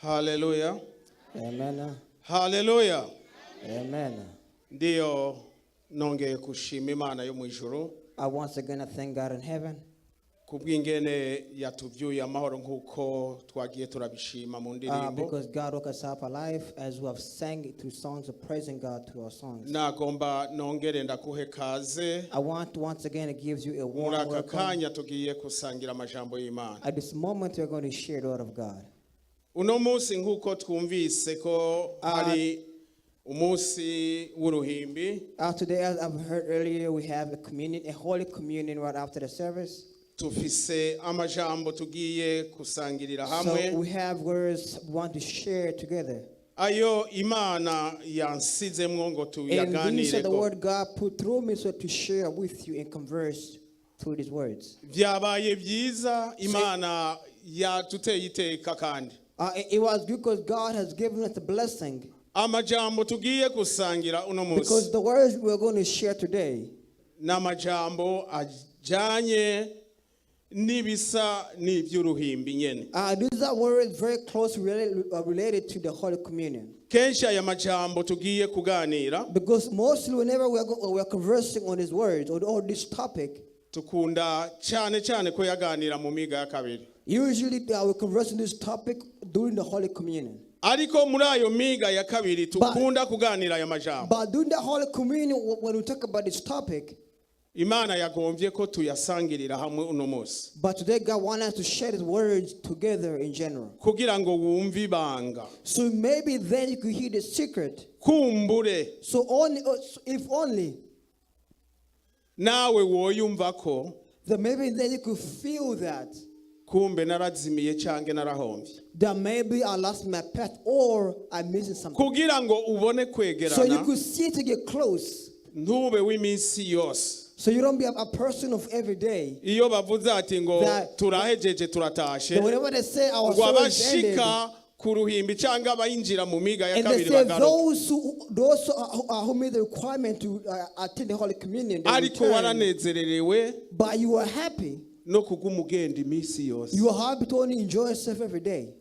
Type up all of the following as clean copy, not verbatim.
Haleluya. Amen. Haleluya. Amen. Ndiyo, nongeye gushima Imana yo mu ijuru I once again thank God in heaven kubw'ingene yatuvyuye amahoro nk'uko twagiye turabishima mu ndirimbo. Because God woke us up alive as we have sang through songs of praising God through our songs. Nagomba nongere ndakuhe kaze I want to once again to give you a warm muri aka welcome. Kanya tugiye gusangira amajambo y'Imana. At this moment, we are going to share the word of God. Uno munsi nk'uko twumvise ko hari umunsi w'uruhimbi, Today, as I've heard earlier, we have a communion, a holy communion right after the service. Tufise amajambo tugiye gusangirira hamwe, So we have words we want to share together. Ayo Imana yansizemwo ngo And these are the tuyaganireko. Word God put through me so to share with you and converse through these words. Byabaye byiza, Imana yaduteye iteka kandi It was because God has given us a blessing. Amajambo tugiye gusangira uno munsi Because the words we're going to share today, ni amajambo ajyanye n'ibisa n'iby'uruhimbi nyene. These are words very closely related to the Holy Communion. Kenshi aya majambo tugiye kuganira, Because mostly whenever we are conversing on these words or this topic, tukunda cyane cyane kuyaganira mu miga ya kabiri. Usually we converse on this topic during the Holy Communion. Ariko muri ayo miga ya kabiri tukunda kuganira aya majambo, But during the Holy Communion, when we talk about this topic, Imana yagombye ko tuyasangirira hamwe uno munsi but today God wants us to share these words together in general. Kugira ngo wumve ibanga. So maybe then you could hear the secret. Kumbure So only if only nawe woyumva ko that maybe then you could feel that kumbe narazimiye cyangwa narahombye, that maybe I lost my path or I'm missing something. Kugira ngo ubone So you kwegerana, could see to get close. Ntube w'iminsi yose. So you don't be a person of every day. Iyo bavuze ati ngo turahejeje turatashe, That whenever they say our ngo service ended, abashika ku ruhimbi cyangwa abayinjira mu miga ya and they kabiri say bagaruke, those who made the requirement to attend the Holy Communion, they ariko return. Waranezererewe But you are happy. No kuguma ugenda iminsi yose, You are happy to only enjoy yourself every day.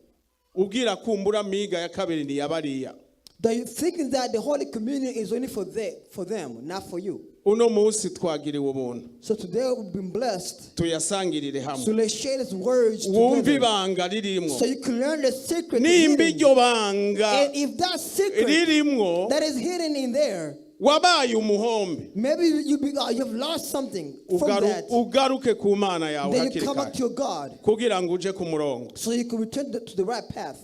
Ubwira kumbura miga ya kabiri niyabariya. That you thinking that the Holy Communion is only for them, not for you. Uno munsi twagiriwe ubuntu. So today we've been blessed. Tuyasangirire hamwe, So let's share these words wumve together. ibanga ririmwo. So you can learn the secret Nimba hidden. iryo banga And if that secret ririmwo, that is hidden in there, wabaye umuhombe, maybe you've lost something from that. Ugaruke ku Mana yawe Then you hakiri come back kare to your God kugira ngo uje ku murongo. So you can return to the right path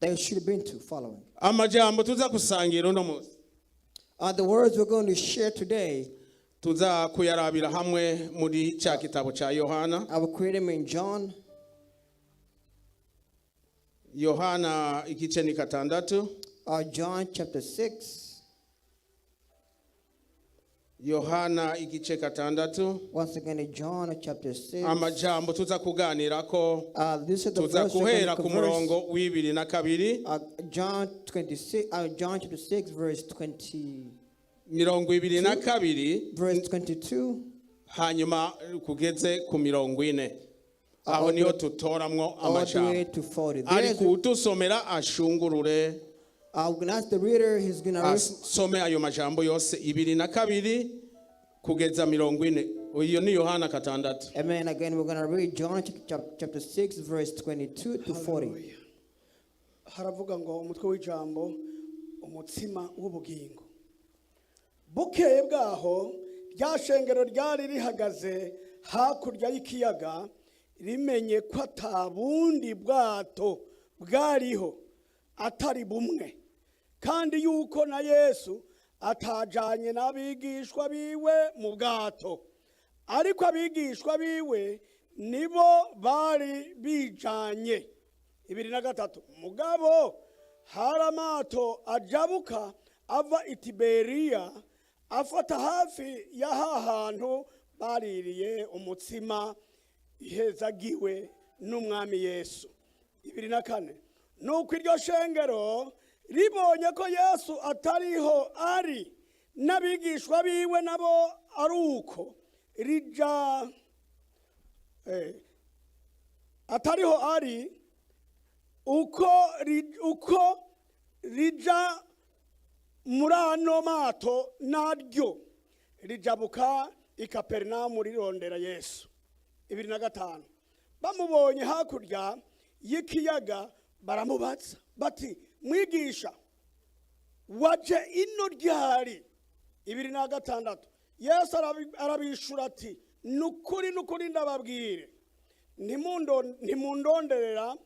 that you should have been to following. Amajambo tuza gusangira uno munsi, The words we're going to share today, tuza kuyarabira hamwe muri cya gitabo cya Yohana. I will create them in John, Yohana igice ni gatandatu. John chapter 6. Yohana igice gatandatu. Once again, in John chapter 6. Amajambo tuza kuganira ko, This is the tuza verse we're going guhera to ku converse. murongo w'ibiri na kabiri. John 26, John chapter 6, verse 20, 22, verse 22, hanyuma kugeze ku 40. Aho niho tutoramwo all the way amajambo. to 40. Ariko utusomera ashungurure, I'm gonna ask the reader, he's gonna read asome ayo majambo yose, 22 kugeza 40. Iyo ni Yohana 6. Amen. Again, we're gonna read John chapter 6, verse 22 to 40. Hallelujah. Haravuga ngo umutwe w'ijambo umutsima w'ubugingo. Bukeye bwaho rya shengero ryari rihagaze hakurya y'ikiyaga rimenye ko ata bundi bwato bwariho atari bumwe kandi yuko na Yesu atajanye n'abigishwa biwe mu bwato ariko abigishwa biwe nibo bari bijanye. 23. Mugabo hari amato ajabuka ava i Tiberiya afata hafi y'aha hantu baririye umutsima ihezagiwe n'Umwami Yesu. 24. Nuko iryo shengero ribonye ko Yesu atariho ari n'abigishwa biwe nabo ari uko rija atariho ari. Uko rija muri ano mato, naryo rijabuka i Kaperinawumu rirondera Yesu. 25, bamubonye hakurya y'ikiyaga, baramubaza bati: "Mwigisha, waje ino ryari?" 26, Yesu arabishura ati: "Nukuri, nukuri, ndababwire, ntimundonderera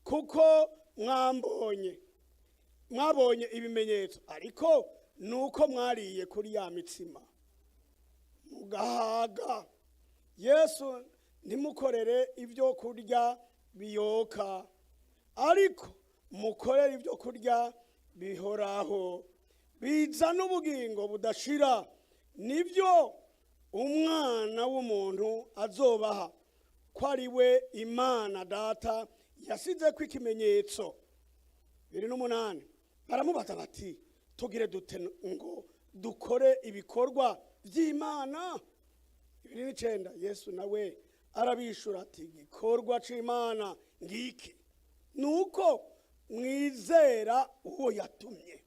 kuko mwabonye ibimenyetso, ariko nuko mwariye kuri ya mitsima mugahaga. Yesu, ntimukorere ibyo kurya biyoka, ariko mukorere ibyo kurya bihoraho, bizana ubugingo budashira, nibyo Umwana w'umuntu azobaha, ko ari we Imana Data yasize ko ikimenyetso." 28, baramubaza bati: "Tugire dute ngo dukore ibikorwa by'Imana?" 29, Yesu nawe arabishura ati: "Igikorwa c'Imana ngiki, nuko mwizera uwo yatumye."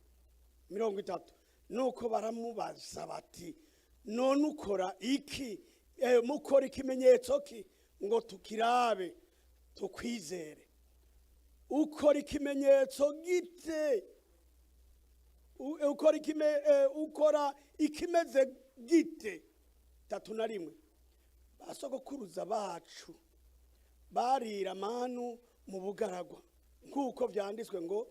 30, nuko baramubaza bati: "None ukora iki? Mukora ikimenyetso ki ngo tukirabe tukwizere? Ukora ikimenyetso gite? Ukora ikimeze gite?" 31, basogokuruza bacu barira manu mu bugaragwa, nk'uko byanditswe ngo: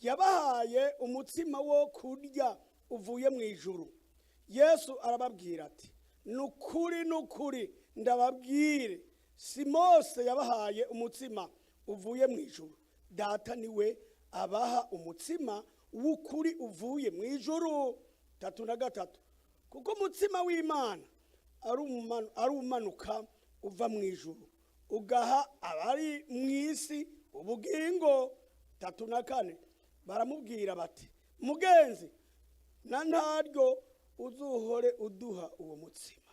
'Yabahaye umutsima wo kurya uvuye mu ijuru.'" Yesu arababwira ati: "Nukuri, nukuri, ndababwire, si Mose yabahaye umutsima uvuye mu ijuru, Data niwe abaha umutsima w'ukuri uvuye mu ijuru." 33, kuko umutsima w'Imana ari umanuka uva mu ijuru, ugaha abari mu isi ubugingo. 34, baramubwira bati: "Mugenzi, na ntaryo uzuhore uduha uwo mutsima."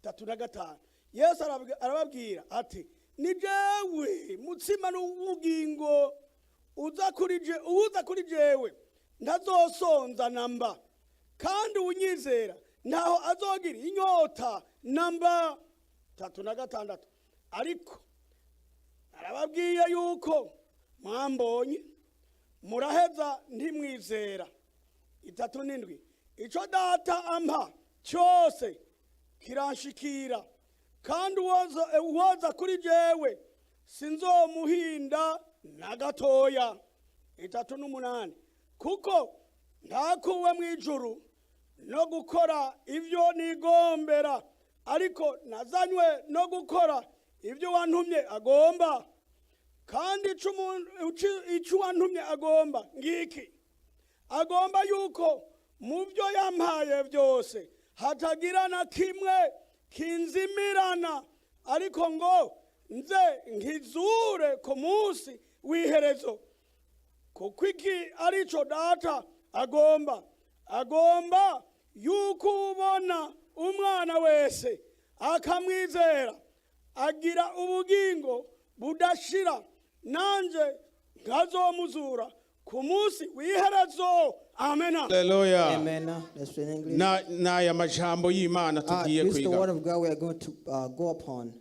35, Yesu arababwira ati: "Ni jewe mutsima n'ubugingo, uza kuri jewe ntazosonza namba, kandi unyizera ntaho azogira inyota namba." 36, ariko arababwiye yuko mwambonye, muraheza ntimwizera. 37, icyo Data ampa cyose kiranshikira, kandi uwoza kuri jewe sinzomuhinda na gatoya. 38, kuko ntakuwe mu ijuru no gukora ibyo nigombera, ariko nazanywe no gukora ibyo wantumye agomba. Kandi ico uwantumye agomba ngiki: agomba yuko mu byo yampaye byose hatagira na kimwe kinzimirana, ariko ngo nze nkizure ku munsi w'iherezo. Kuko iki arico Data agomba: agomba yuko ubona Umwana wese akamwizera agira ubugingo budashira, nanje nkazomuzura ku munsi w'iherezo. Amena. Haleluya. Amen. That's in English. N'aya majambo y'Imana tugiye This is the kwiga. Word of God we are going to go upon.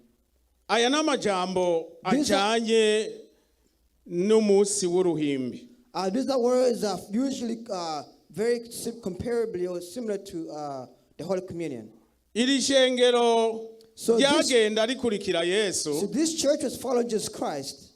Aya ni amajambo ajyanye n'umunsi w'uruhimbi. These are words that are usually very comparably or similar to the Holy Communion. Iri shengero ryagenda rikurikira Yesu, So this church was following Jesus Christ.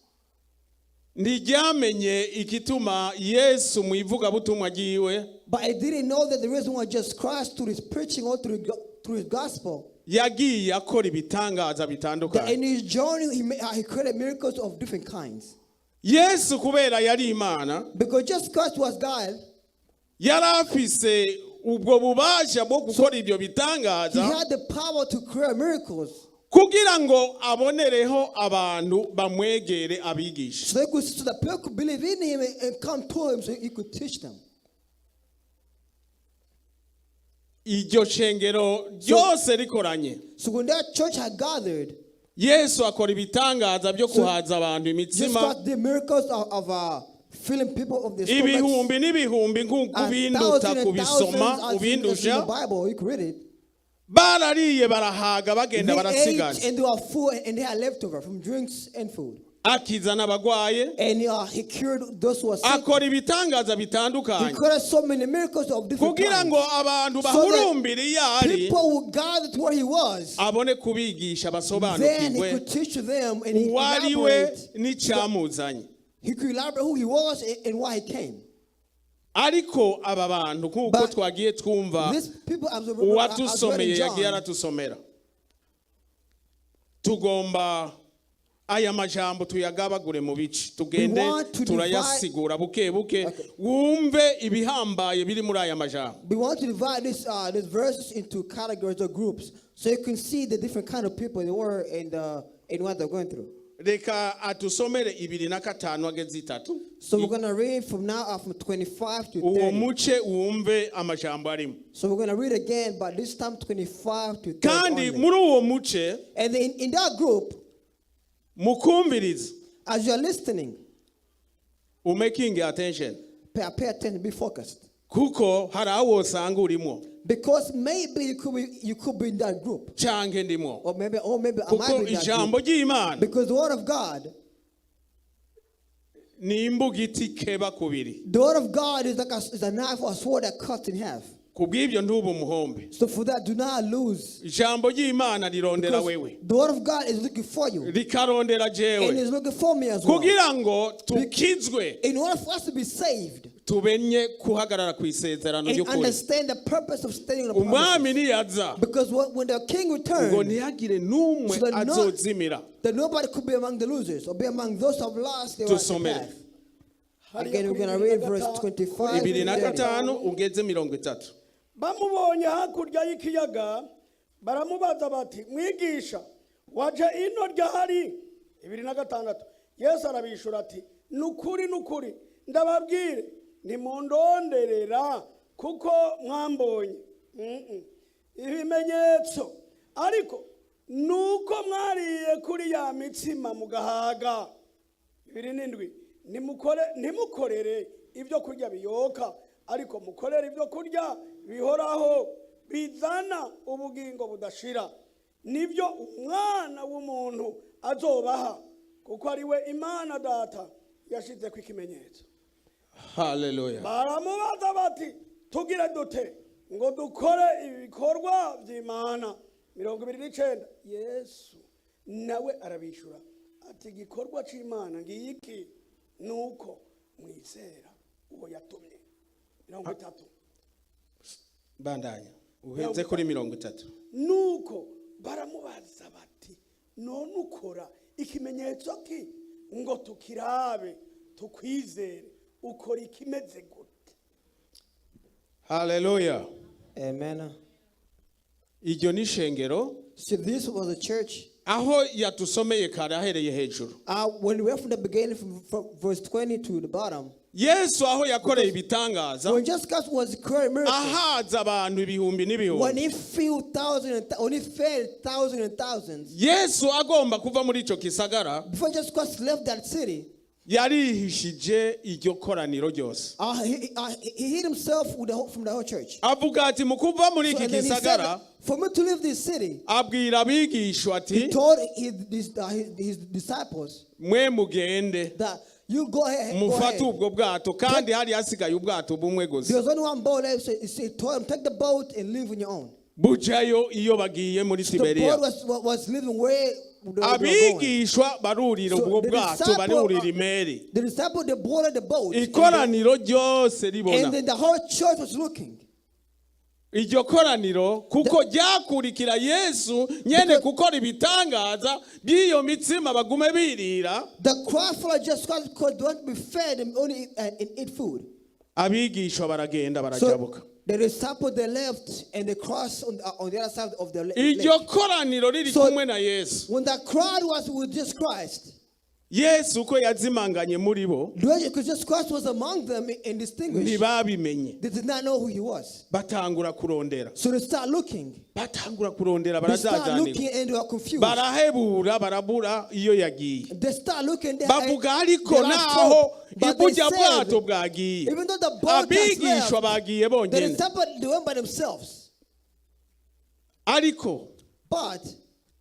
Ntiryamenye igituma Yesu mu ivugabutumwa ryiwe But I didn't know that the reason why Jesus Christ, through his preaching or through his gospel, yagiye akora ibitangaza that bitandukanye. In his journey he created miracles of different kinds. Yesu kubera yari Imana, Because Jesus Christ was God, yari afise ubwo bubasha bwo gukora ibyo he bitangaza had the power to create miracles. Kugira ngo abonereho abantu bamwegere abigisha. So that people could believe in him and come to him so he could teach them. Iryo shengero ryose rikoranye, So when that church had gathered, Yesu akora ibitangaza byo kuhaza abantu Jesus imitsima Christ did miracles of filling people of their stomachs. ibihumbi n'ibihumbi nk'uko And ubinduta thousands and kubisoma thousands, as in the ubindusha Bible, you can read it. Barariye barahaga bagenda They ate barasigaza and they were full and they had leftover from drinks and food. Akiza n'abagwaye And he cured those who were sick. akora ibitangaza He bitandukanye cured so many miracles of different kugira kinds. ngo abantu So that bahurumbire iyo ari people would gather to where he was. Abone kubigisha Then he basobanukirwe could teach them and he uwo ari we elaborate. n'icyamuzanye. He could elaborate who he was and why he came. Ariko aba bantu nk'uko But twagiye twumva these people, as we read in uwatusomeye yagiye John, aratusomera tugomba aya majambo tuyagabagure mu bice tugende We want to turayasigura buke buke Okay. wumve ibihambaye biri muri aya majambo. We want to divide these verses into categories or groups so you can see the different kind of people they were and what they're going through. Reka atusomere ibiri na katanu ageze itatu. So we're gonna read from now from 25 to Uwo 30. muce wumve amajambo arimo. So we're gonna read again, but this time 25 to 30 Kandi only. muri uwo muce And then in that group, mukumvirize as you're listening, umaking attention pay attention, be focused. Kuko hari aho wosanga urimo Because maybe you could be in that group. Canke ndimo Or maybe I might kuko be in that ijambo group. ry'Imana Because the word of God, ni imbugiti ikeba kubiri. The word of God is a knife or a sword that cuts in half. Kubw'ibyo ntube umuhombe. So for that, do not lose. Ijambo ry'Imana rirondera Because wewe the word of God is looking for you. Rikarondera And jewe is looking for me as well. Kugira ngo tukizwe In order for us to be saved tumenye kuhagarara ku isezerano and ry'ukuri. Understand the purpose of standing on the Umwami promises. niyaza Because when the king ngo returned, ntihagire n'umwe so that azozimira. That nobody could be among the losers or be among those who have lost their right Tusomere. path. Again, we're going to read verse 25 Ibiri na to 30. Gatanu ugeze mirongo itatu. Bamubonye hakurya y'ikiyaga baramubaza bati mwigisha waje ino ryahari ibiri na gatandatu Yesu arabishura ati nukuri nukuri ndababwire ntimundonderera kuko mwambonye ibimenyetso ariko nuko mwariye kuri ya mitsima mugahaga bibiri n'indwi nimukore ntimukorere ibyo kurya biyoka ariko mukorere ibyo kurya bihoraho bizana ubugingo budashira nibyo umwana w'umuntu azobaha kuko ari we Imana Data yashize ku ikimenyetso. Haleluya. Baramubaza bati tugire dute ngo dukore ibikorwa by'Imana mirongo ibiri n'icenda Yesu nawe arabishyura ati igikorwa cy'Imana ngiki ni uko mwizera uwo yatumye mirongo itatu. Bandanya uheze kuri mirongo itatu. Nuko baramubaza bati none ukora ikimenyetso ki ngo tukirabe tukwizere ukora ikimeze gute? Haleluya. Amen. Iryo ni ishengero So this was a church. Aho yatusomeye kare ahereye hejuru. When we read from the beginning, from verse 20 to the bottom, Yesu aho yakoreye ibitangaza when Jesus Christ was creating miracles, ahaza abantu ibihumbi when n'ibihumbi he filled thousands and when he fed thousands and thousands, Yesu agomba kuva muri icyo gisagara before Jesus Christ left that city, yarihishije iryo koraniro ryose. He hid himself from the whole church. Avuga ati mu kuva muri So, iki and then he said, gisagara for me to leave this city, abwira abigishwa ati he told his disciples mwe mugende that you go ahead. Go mufate ahead. ubwo bwato kandi hari hasigaye ubwato bumwe gusa. There was only one boat left, so he told them, take the boat and leave on your own. Bujayo iyo bagiye muri The Tiberiya boat was leaving where they were going. abigishwa barurira So ubwo the bwato disciple, barurira imeri The disciple, they boarded the boat. Ikoraniro ryose ribona. And then the whole church was looking. Iryo koraniro kuko ryakurikira Yesu nyene gukora ibitangaza by'iyo mitsima bagume birira. The crowd followed Jesus Christ because they want to be fed and only and eat food. Abigishwa baragenda barajabuka. So the disciple, they left and they crossed on the other side of the Iryo lake. koraniro riri So kumwe na Yesu when the crowd was with Jesus Christ, Yesu uko yazimanganye muri bo, Because Jesus Christ was among them and distinguished. ntibabimenye. They did not know who he was. Batangura kurondera, So they start looking. batangura kurondera, They start barazazanirwa, looking and they are confused. barahebura, barabura iyo yagiye. They start looking there. Bavuga ariko They lost naho hope. But they ibujya said, bwato bwagiye, even though the boat has abigishwa left, bagiye the bonyine, disciples, they went by themselves. Ariko But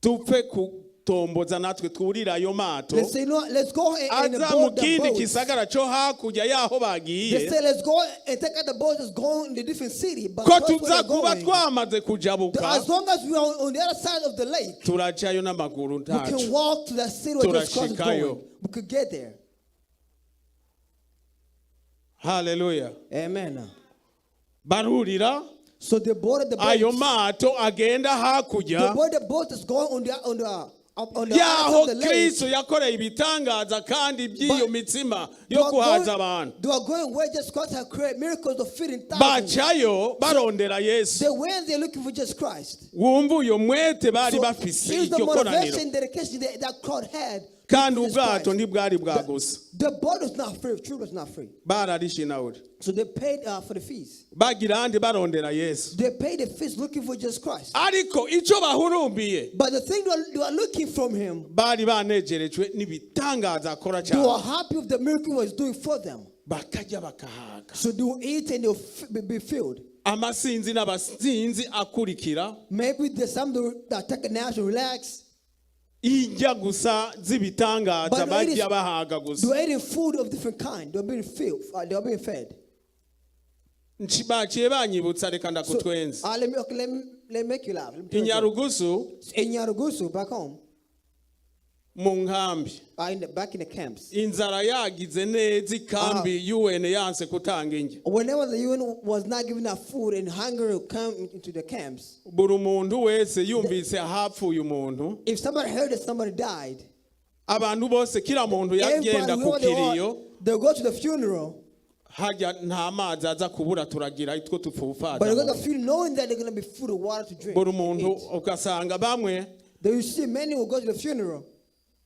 tupfe kutomboza natwe twurira ayo mato they say, no, let's go and aza mu board the kindi boat. gisagara cyo hakurya y'aho They bagiye, say, let's go and take out the boat that's going in the different city. But ko that's where tuza they're kuba going. twamaze kujabuka, As long as we are on the other side of the lake, turacayo n'amaguru we ntacu. can walk to that city where Jesus Christ is Turashikayo. going. We could get there. Haleluya. Amen. Barurira So they boarded the boat. ayo mato agenda They hakurya boarded the boat that's going on the other side yaho of the lake. Kristo yakoreye ibitangaza kandi by'iyo But mitsima They yo are kuhaza going, abantu. they are going where Jesus Christ had created miracles of feeding thousands. Bacayo barondera Yesu. They went there looking for Jesus Christ. Wumva uyo mwete bari So bafise, here's the iryo koraniro. motivation, dedication that crowd had. Kandi looking for Jesus ubwato Christ. ntibwari bwagusa. The boat was not free. The trip was not free. Bararishe nawe. So they paid for the fees. Bagira andi barondera Yesu. They paid the fees looking for Jesus Christ. Ariko icyo bahurumbiye, But the thing they were looking from him, bari banegerejwe n'ibitangaza akora they were cyane. happy with the miracle he was doing for them. Bakarya bakahaga. So they will eat and they'll be filled. Amasinzi n'abasinzi akurikira. Maybe there's some that take a nap to relax. Ijya gusa z'ibitangaza, But bajya bahaga They gusa. were eating food of different kind. They were being filled. They were being fed. Baciye banyibutsa, reka So, ndakutwenze. okay, let me make you laugh. Let me tell you. Inyarugusu, In Nyarugusu, back home, mu nkambi, back in the camps. Inzara yagize neza ikambi, UN yanse kutanga indya. Whenever the UN was not giving out food and hunger would come into the camps, Buri muntu wese yumvise hapfuye umuntu, if somebody heard that somebody died, abantu bose kila muntu yagenda everybody, ku whoever they kiriyo. are, they'll go to the funeral. Hajya nta mazi aza kubura, turagira itwo But they go tupfupfaza. to the funeral knowing that they're going to be food and water to drink Buri and muntu eat. ugasanga bamwe Then you see many will go to the funeral.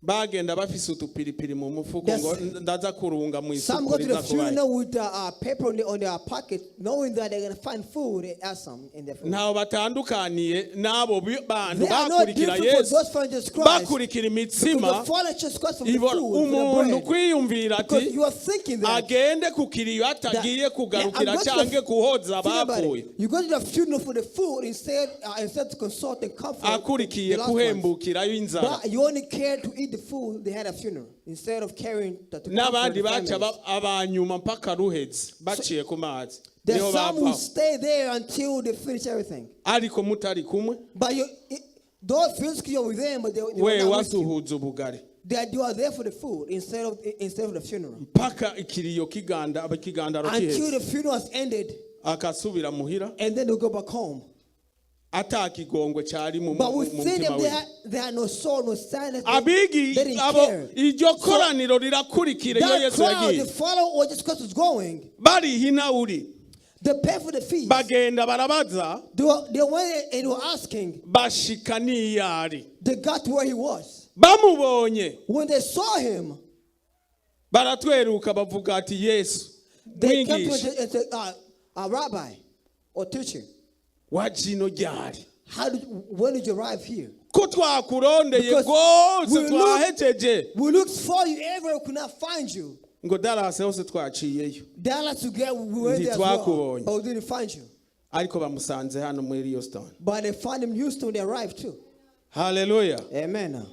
Bagenda bafise utupiripiri mu mufuko Yes. ngo ndaza kurunga mu Some isuku go to the riza kubayo. funeral with paper on their pocket, knowing that they're going to find food and add some in their food. Ntaho batandukaniye n'abo bantu They are not bakurikira different from Yesu, those following Jesus Christ. bakurikira imitsima. Because the following Jesus Christ from the Ibora food, from the umuntu bread. kwiyumvira ati Because you are thinking that agende ku kiriyo atagiye kugarukira I'm going to canke kuhoza think about abapfuye, it. You go to the funeral for the food instead to consult and comfort akurikiye the loved ones. kuhembukirayo inzara. But you only care to eat the food they had at funeral instead of caring to comfort N'abandi the baca families. abanyuma mpaka ruheze baciye ku mazi There's niho some who bapfa. stay there until they finish everything. Ariko mutari kumwe, But you, though physically you're with them, but they were we not with you. wasuhuza ubugari They are there for the food instead of the funeral. Mpaka ikiriyo kiganda ikigandaro Until kiheze, the funeral has ended, akasubira muhira and then they'll go back home. Atakigongwe cyari mu But mu within mutima them, we. they had no soul, no sadness. Abigi They didn't abo care. iryo koraniro rirakurikira iyo That Yesu crowd, yagiye. they follow where Jesus Christ was going. Barihina uri, They paid for the fees. bagenda barabaza, They went and were asking. Bashika n'iyari. They got to where he was. Bamubonye, When they saw him, baratweruka bavuga ati Yesu, they came to mwigisha, him and said, Rabbi or teacher, waje ino ryari? When did you arrive here? Ko twakurondeye Because rwose, twahejeje. We looked for you everywhere, we could not find you. Ngo Dallas hose twaciyeyo, Dallas, together, we went there as well, Ntitwakubonye. but we didn't find you. Ariko bamusanze hano muri Houston. But they found him in Houston when they arrived too. Haleluya. Amen.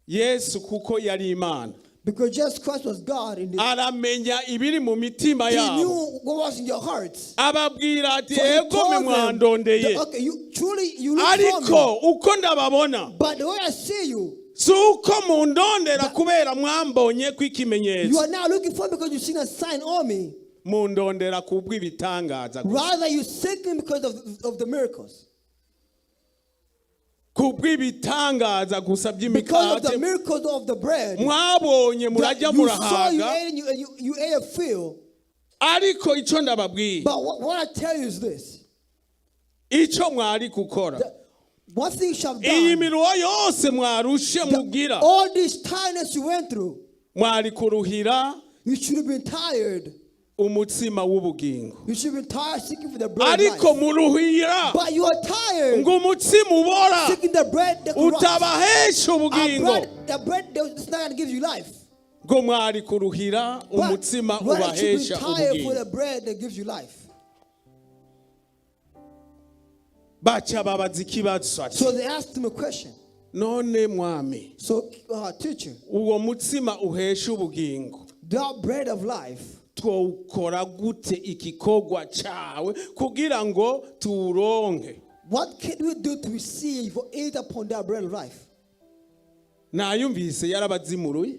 Yesu kuko yari Imana, Because Jesus Christ was God in this. Aramenya ibiri mu mitima He yabo. knew what was in your hearts. Ababwira ati So he ego told mwe them mwandondeye, that, okay, you truly you look for me. Ariko uko ndababona, But the way I see you, si uko mundondera kubera mwambonye you kw'ikimenyetso, are now looking for me because you've seen a sign on me. Mundondera kubw'ibitangaza gusa. Rather, you seek me because of the miracles. Kubw'ibitangaza gusa Because of the by'imikate miracles of the bread. mwabonye, That murajya you saw, you murahaga. ate, and you ate a fill. Ariko icyo ndababwiye, But what I tell you is this. Icyo mwari gukora, That One thing you shall have Iyi done, miruho yose mwarushe mugira, all this tiredness you went through, mwari kuruhira you should have been tired. Umutsima w'ubugingo. You should have been tired seeking for the bread of Ariko life. muruhira But you are tired ngo umutsima ubora seeking the bread that corrupts. utabahesha A ubugingo. bread, the bread that's not going to give you life. Ngo mwari kuruhira But umutsima rather you should be ubahesha tired for ubugingo. the bread that gives you life. Baca babaza ikibazo ati, So they asked him a question. None mwami, So, teacher, uwo mutsima uhesha ubugingo, that bread of life, twawukora gute igikorwa cyawe kugira ngo tuwuronke? What can we do to receive or eat upon that bread of life? Nayumvise yarabazimuruye.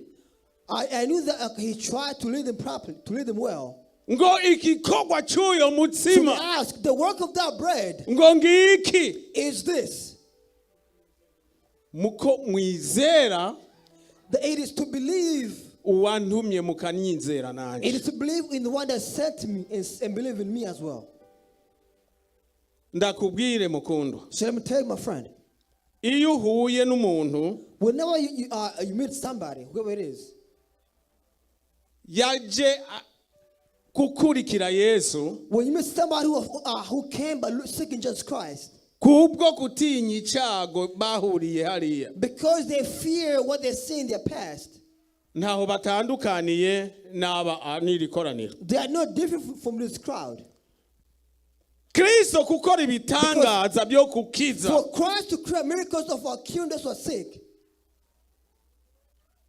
I knew that he tried to lead them properly, to lead them well. Ngo igikorwa cy'uyo So mutsima they asked, the work of that bread ngo ngiki, is this. Muko mwizera That it is to believe. Uwantumye mukanyizera It nanjye. is to believe in the one that sent me and believe in me as well. Ndakubwire mukundwa, So let me tell you, my friend, iyo uhuye n'umuntu whenever you meet somebody, whoever it is, yaje gukurikira Yesu when you meet somebody who came by seeking Jesus Christ, kubwo gutinya icyago bahuriye hariya, because they fear what they see in their past, ntaho batandukaniye n'aba n'iri koraniro. They are not different from this crowd. Kristo gukora ibitangaza byo kukiza, For Christ to create miracles of our curing those who are sick,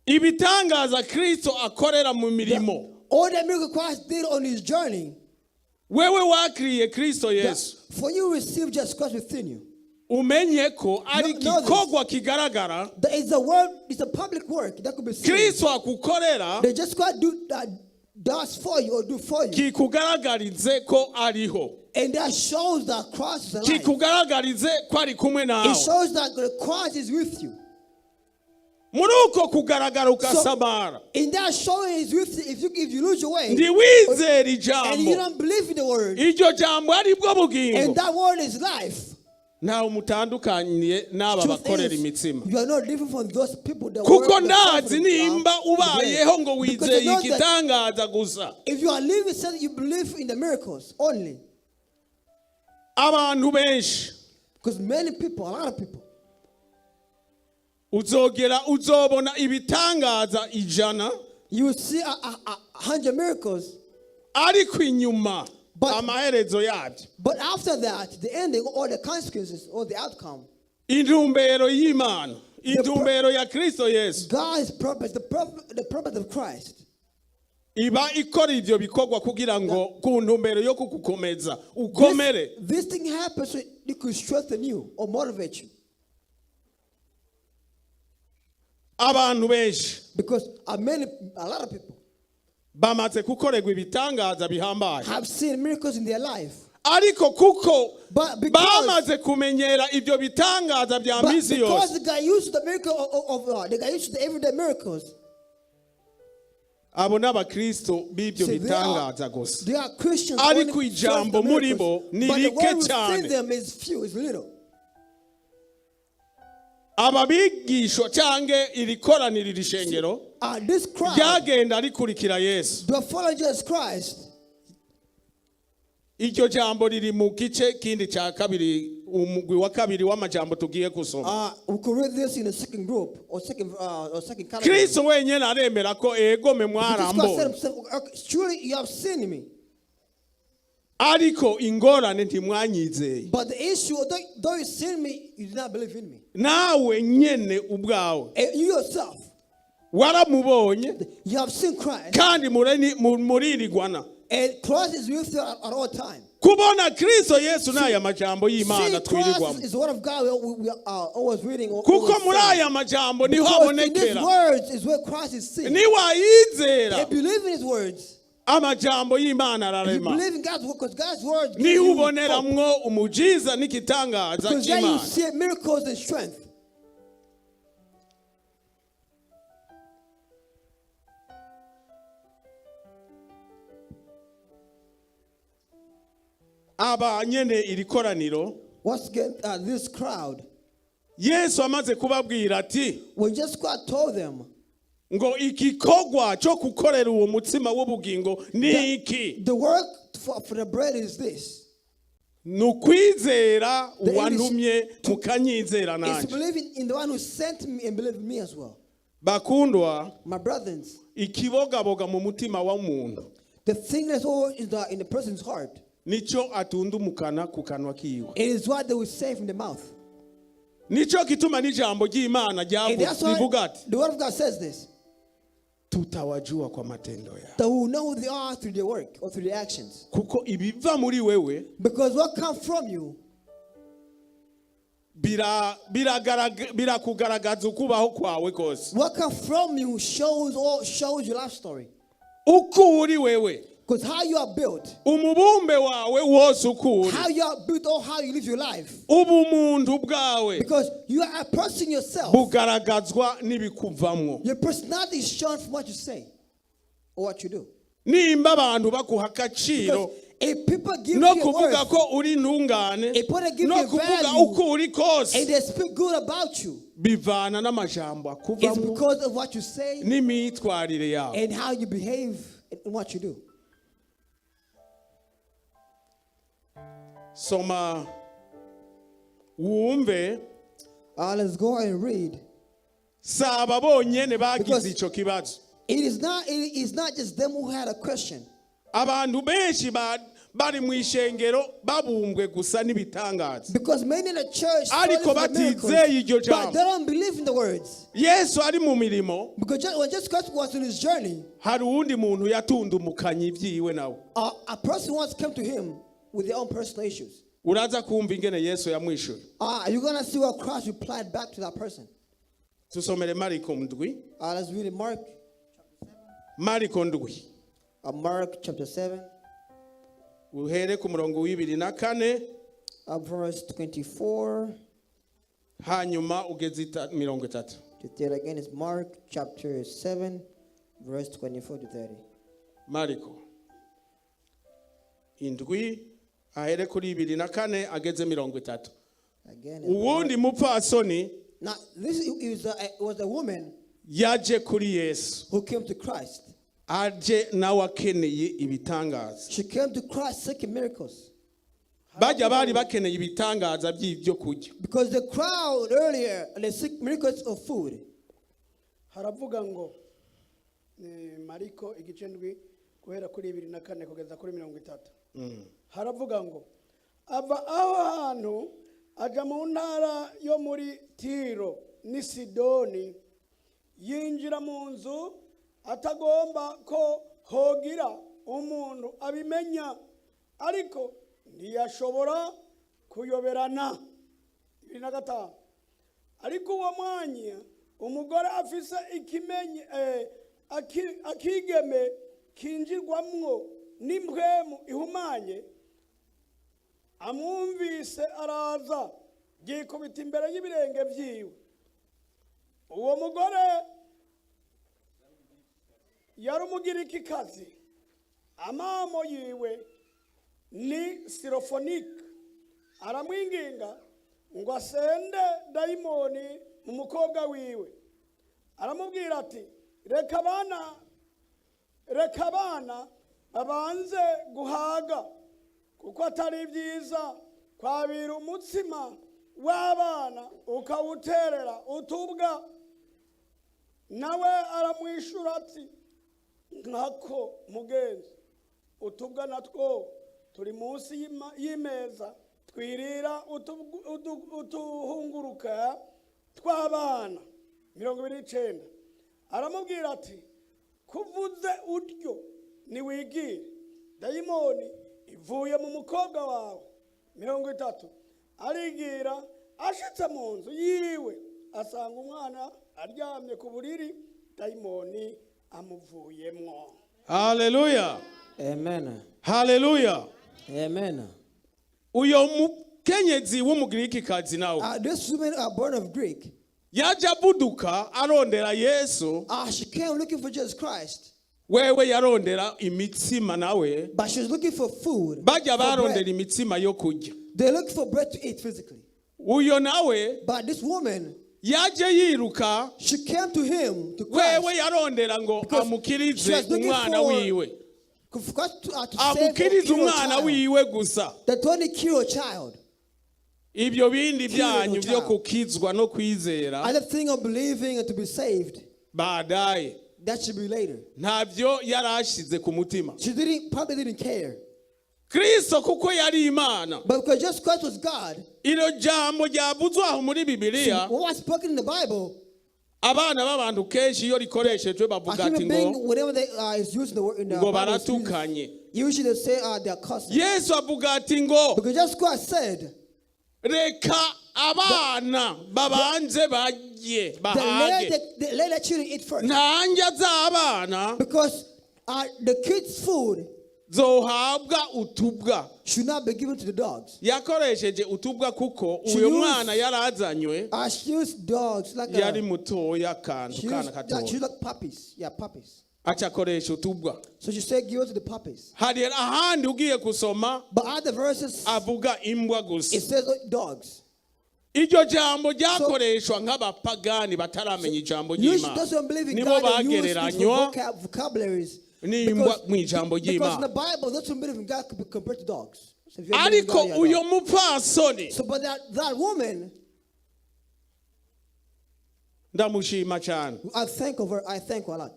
ibitangaza Kristo akorera mu mirimo, all the miracle Christ did on his journey, wewe wakiriye Kristo that Yesu, for you receive Jesus Christ within you, umenye ko ari No- know this. igikorwa kigaragara There is a work, it's a public work that could be seen. Kristo akukorera, That Jesus Christ do, that does for you or do for you. kikugaragarize ko ariho, And that shows that Christ is alive. kikugaragarize ko ari kumwe It nawe. shows that the Christ is with you. Muri uko kugaragara ugasamara, In that showing is with you, if you lose your way ntiwizere and you ijambo, don't believe in the word, iryo jambo ari bwo bugingo, and that word is life. Ntawe mutandukaniye n'aba Truth bakorera is, imitsima. you are not different from those people that Kuko work ndazi nimba ubayeho ngo Because wizeye you know that igitangaza gusa. if you are living, said you believe in the miracles only. Abantu benshi, Because many people, a lot of people, uzogera uzobona ibitangaza 100, you will see 100 miracles, ariko inyuma amaherezo yabyo, but after that, the ending or the consequences or the outcome, intumbero y'Imana, intumbero ya Kristo Yesu God's purpose, the purpose of Christ, iba ikora ibyo bikorwa kugira ngo ku ntumbero yo kugukomeza ukomere. This thing happens so it could strengthen you or motivate you. Abantu benshi Because a lot of people bamaze gukorerwa ibitangaza bihambaye, have seen miracles in their life. Ariko kuko But because, bamaze kumenyera ibyo bitangaza bya but minsi because yose, they got used to the miracle of they got used to the everyday miracles. Abo ni abakristo b'ibyo See, bitangaza gusa. they are Christians Ariko only ijambo first the muri bo miracles. ni But the rike word within cyane. them is few, is little. Aba bigishwa cyangwa iri koraniro iri shengero This crowd, ryagenda rikurikira Yesu. they follow Jesus Christ. Iryo jambo riri mu gice kindi cya kabiri, umugwi wa kabiri w'amajambo tugiye gusoma. We could read this in the second group or second category. Kristo wenyine aremera ko egome Jesus Christ said mwarambonye, himself, "Okay, surely you have seen me." Ariko ingorane ntimwanyizeye. But the issue, though you seen me, you did not believe in me. Nawe nyene ubwawe And you yourself, waramubonye, you have seen Christ. Kandi muririgwana. And Christ is with you at all time. Kubona Kristo Yesu n'aya majambo y'Imana See, Christ twirirwamo, is the word of God we are always reading. Kuko Always muri saying. aya majambo niho Because in these abonekera. words is where Christ is seen. Niwayizera, If you believe in his words, amajambo y'Imana if you ararema, believe in God's word, because God's words gives niho you hope. uboneramwo umujiza n'igitangaza Because then you cy'Imana. see miracles and strength. Aba nyene iri koraniro Once again, this crowd, Yesu amaze kubabwira ati When Jesus Christ told them, ngo igikorwa cyo gukorera uwo mutsima w'ubugingo ni iki? The work for the bread is this. Ni ukwizera The uwantumye mukanyizera It's nanjye. believing in the one who sent me and believe in me as well. Bakundwa, My brothers, ikibogaboga mu mutima w'umuntu the thing that's all in the person's heart, nicyo atundumukana ku kanwa kiwe. it is what they will say from the mouth. Nicyo gituma n'ijambo ry'Imana And that's why rivuga ati the word of God says this, tutawajua kwa matendo yao, that we will know who they are through their work or through their actions. Kuko ibiva muri wewe Because what comes from you birakugaragaza ukubaho kwawe kose. What comes from you shows your life story. Uko uri wewe, Because how you are built, umubumbe wawe wose uko uri, how you are built or how you live your life. Ubumuntu bwawe Because you are a person yourself. Bugaragazwa n'ibikuvamwo. Your personality is shown from what you say or what you do. Nimba abantu baguha agaciro Because if people give no you kuvuga worth ko uri intungane, if people give no you kuvuga value, uko uri kose, and they speak good about you, bivana n'amajambo it's akuvamo because of what you say n'imyitwarire yawe. And how you behave and what you do. Soma wumve. Let's go and read. Si aba bonyene bagize Because ico kibazo. it is not just them who had a question. Abantu benshi bari mu ishengero babumbwe gusa n'ibitangaza. Because many in the church Ariko follow the miracles, batizeye iryo but jambo. they don't believe in the words. Yesu ari mu mirimo, Because when Jesus Christ was on his journey, hari uwundi muntu yatundumukanye ibyiwe nawe. A person once came to him with their own personal issues. Uraza kumva ingene Yesu yamwishuye. You're gonna see what Christ replied back to that person. Tusomere Mariko ndwi. Let's read in Mark, Mariko ndwi. Mark chapter 7, Uhere ku murongo w'ibiri na kane, verse 24 hanyuma ugeze 30. To 30. Again, it's Mark chapter 7, verse 24 to 30. Mariko indwi ahere kuri 24 ageze 30. Again, it's Uwundi mupfasoni Now, this is a, it was a woman yaje kuri Yesu, who came to Christ. Aje nawe akeneye ibitangaza. She came to Christ seeking miracles. Bajya bari bakeneye ibitangaza by'ibyo kurya. Because the crowd earlier, they seek miracles of food. Haravuga ngo ni Mariko igice ndwi guhera kuri 24 kugeza kuri 30. Haravuga ngo ava aho hantu aja mu ntara yo muri Tiro n'i Sidoni, yinjira mu nzu atagomba ko hogira umuntu abimenya, ariko ntiyashobora kuyoberana. 25. Ariko uwo mwanya umugore afise ikimenye akigeme kinjirwamwo n'impwemu ihumanye amwumvise araza yikubita imbere y'ibirenge byiwe. Uwo mugore yari Umugirikikazi, amamo yiwe ni Sirofonike. Aramwinginga ngo asende dayimoni mu mukobwa wiwe. Aramubwira ati reka abana babanze guhaga, kuko atari byiza kwabira umutsima w'abana ukawuterera utubwa. Nawe aramwishura ati nkako mugenzi, utubwa natwo turi munsi y'imeza twirira utuhunguruka tw'abana. 29. Aramubwira ati kuvuze utyo niwigire, dayimoni ivuye mu mukobwa wawe. 30. Arigira ashitse mu nzu yiwe asanga umwana aryamye ku buriri, dayimoni amuvuyemwo. Haleluya. Amen. Haleluya. Amen. Uyo mukenyezi w'Umugirikikazi nawe This woman are born of Greek. Yaje avuduka arondera Yesu. She came looking for Jesus Christ, Wewe yarondera imitsima nawe. But she was looking for food. Bajya For barondera bread. imitsima yo kurya. They look for bread to eat physically. Uyo nawe But this woman, yaje yiruka. She came to him, to Christ. Wewe yarondera ngo Because she amukirize was looking umwana for wiwe. Christ to save or Amukirize cure a umwana child. wiwe gusa. The 20 kilo child. Ibyo bindi Cure byanyu your byo child. kukizwa no kwizera Other thing of believing and to be saved, badaye that should be later. Ntabyo yari ashize ku mutima. She didn't probably didn't care. Kristo kuko yari Imana, But because Jesus Christ was God, iro jambo ryavuzwe aho muri Bibiliya, what was spoken in the Bible, abana b'abantu kenshi iyo rikoreshejwe a bavuga ati human being, ngo whenever they is using the word in the ngo Bible, is used, baratukanye. Usually they say they are cursing. Yesu avuga ati ngo Because Jesus Christ said reka abana babanze barye that bahage. let the children eat first. Nta ndya z'abana Because the kids' food zohabwa utubwa. Should not be given to the dogs. Yakoresheje utubwa kuko She uyu mwana yarazanywe She used dogs like yari mutoya akantu she kana used, like, she katoya used like puppies. Yeah, puppies. aca akoresha utubwa. So she said, give it to the puppies. Hari ahandi ugiye gusoma But other verses, avuga imbwa gusa. It says dogs. Iryo jambo ryakoreshwa nk'abapagani bataramenya ijambo Usually ry'Imana those who don't believe in nibo God, they use these bagereranywa vocabularies. n'imbwa mu ijambo Because in ry'Imana. the Bible, those who believe in God could be compared to dogs. So if you don't believe in Ariko God, you're a uyo dog. mupfasoni, So, but that woman, ndamushima cyane. I thank of her, I thank her a lot.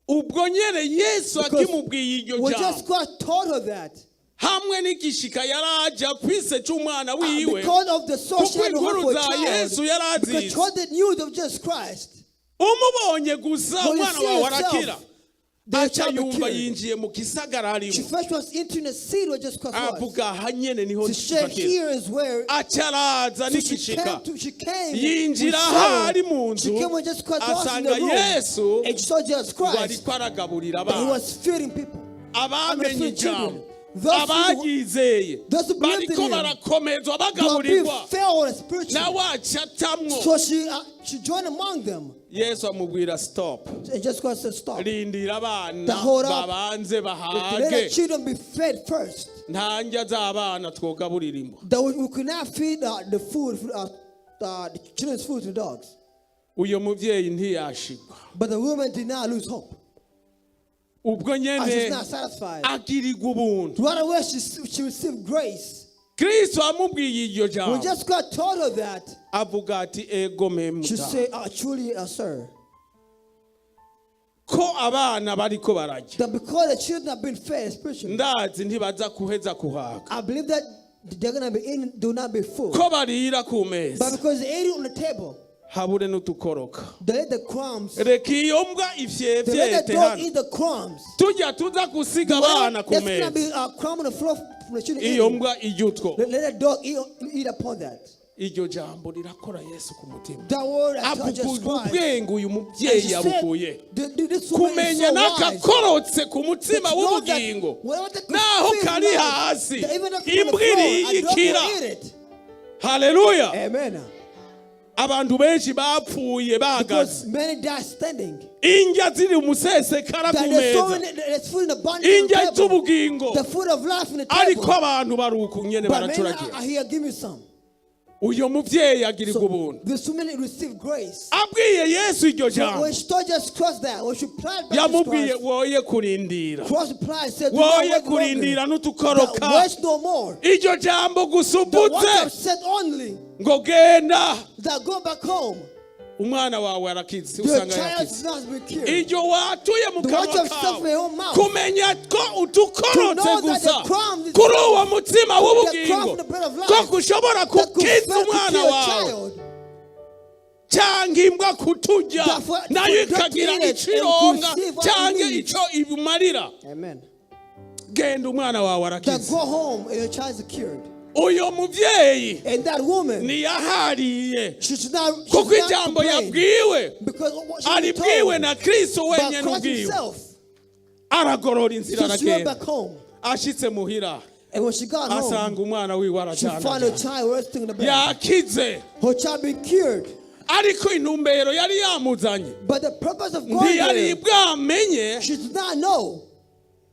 Ubwo nyene Yesu Because akimubwiye iryo when jambo Jesus Christ taught her that, hamwe n'igishika yaraje afise c'umwana wiwe because of the social kuko her inkuru for a za child, Yesu because yarazizi. she the news of Jesus Christ, Umubonye gusa when you umwana see wawe arakira yourself, the aca child be yumva cured. yinjiye mu gisagara She arimo first was into the city where Jesus Christ was. avuga aha nyene niho She said, nshakira. here is where. Aca araza So she n'igishika came to, she came yinjira with ahari sorrow. mu She nzu came when Jesus Christ was in the asanga room. Yesu And she saw Jesus ngo Christ ariko aragaburira that he abana. was feeding people. Abamenye feeding ijambo children. abaryizeye Those who believed in bariko him, barakomezwa they were being bagaburirwa failed spiritually. nawe acatamwo. So she joined among them. Yesu amubwira stop. And Jesus Christ said, stop. Rindira abana The hold up. babanze Let the bahage. children be fed first. Nta ndya z'abana twogaburira imbwa. That we could not feed the food, the children's food to the dogs. Uyo muvyeyi ntiyashigwa. But the woman did not lose hope. Ubwo And she's nyene not satisfied. agirirwa ubuntu. Right away, she received grace. Kristo amubwiye iryo When jambo Jesus Christ told her that, avuga ati ego she memuta said, truly, sir, ko abana bariko bararya that because the children have been fed spiritually, ndazi ntibaza kuheza kuhaga I believe that they're going to be in, do not be full. ko barira ku But meza because they ate it on the table, habure n'utukoroka. They let the crumbs, Reka iyo mbwa they let ifyefyete the dog hano eat the crumbs. tujya tuza gusiga abana ku There's going to meza be a crumb on the floor from the children iyo eating. mbwa irya utwo. Let the dog eat upon that. Iryo jambo rirakora Yesu ku mutima. That word I taught Jesus Avuga Christ. ubwenge uyu And mubyeyi she said, yabukuye "This woman is kumenya so wise." n'akakorotse ku mutima That you know that w'ubugingo whatever the naho feed kari life, hasi that even if it's on the imbwa floor, a dog will iriyikira. eat it. Haleluya. Amen. Abantu benshi bapfuye bahagaze Because many die standing. indya ziri umusesekara That ku there's so meza many, there's food in abundance on indya the table. z'ubugingo The food of life in the ariko table. abantu bari uku nyene But many baracuragira. are here, give me some. Uyo muvyeyi agirirwa So ubuntu this woman received grace. abwiye Yesu iryo jambo When she told Jesus Christ that, when she replied back to yamubwiye Christ, woye kurindira Christ replied, said, do not woye wait longer. kurindira That n'utukoroka waste no more. iryo jambo gusa The what uvuze I've said only, ngo genda that go back home. Umwana wawe arakize Your usanga child yakize. not be cured. Iryo watuye mu The kanwa watch of self kawe in your own mouth. kumenya ko utukorotse To know that gusa the crumbs is- kuri uwo mutsima w'ubugingo the crumb, the bread of life, ko gushobora that could kukiza fail to umwana kill a wawe child. cyangwa imbwa kuturya That nayo for that ikagira to eat it icyo ironka and conceive what it cyangwa needs. icyo ibumarira. Amen. Genda umwana wawe That arakize. go home and your child is cured. Uyo mubyeyi And that woman, ntiyahariye she should not, she kuko should not ijambo complain. yabwiwe Because what she was aribwiwe told na Kristo by wenyine Christ ubwiwe himself. aragorora inzira So she went aragenda back home. ashitse muhira And when she got home, asanga umwana wiwe she found her arajana child resting in the bed. yakize. Her child been cured. Ariko intumbero yari yamuzanye But the purpose of going ntiyari there, bwamenye she did not know.